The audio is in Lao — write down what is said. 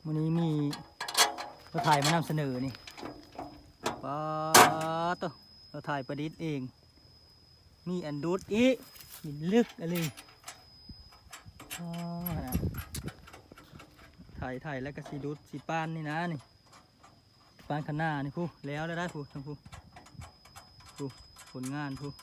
ມື້ນີ້ມີລົດໄຖມານຳສະເໜີນີ້ ປາດໂທ້ ລົດໄຖປະດິດເອງ ມີອັນດູດອີກ ດິນເລິກອີ່ຫຼີ ອໍ ໄຖ ໄຖແລ້ວກໍຊິດູດຊິປານນີ້ນະນີ້ ປານຄະນ້ານີ້ພຸ້ນ ແລ້ວ ແລ້ວໄດ໋ພຸ້ນ ທາງພຸ້ນ ພຸ້ນ ຜົນງານພຸ້ນ.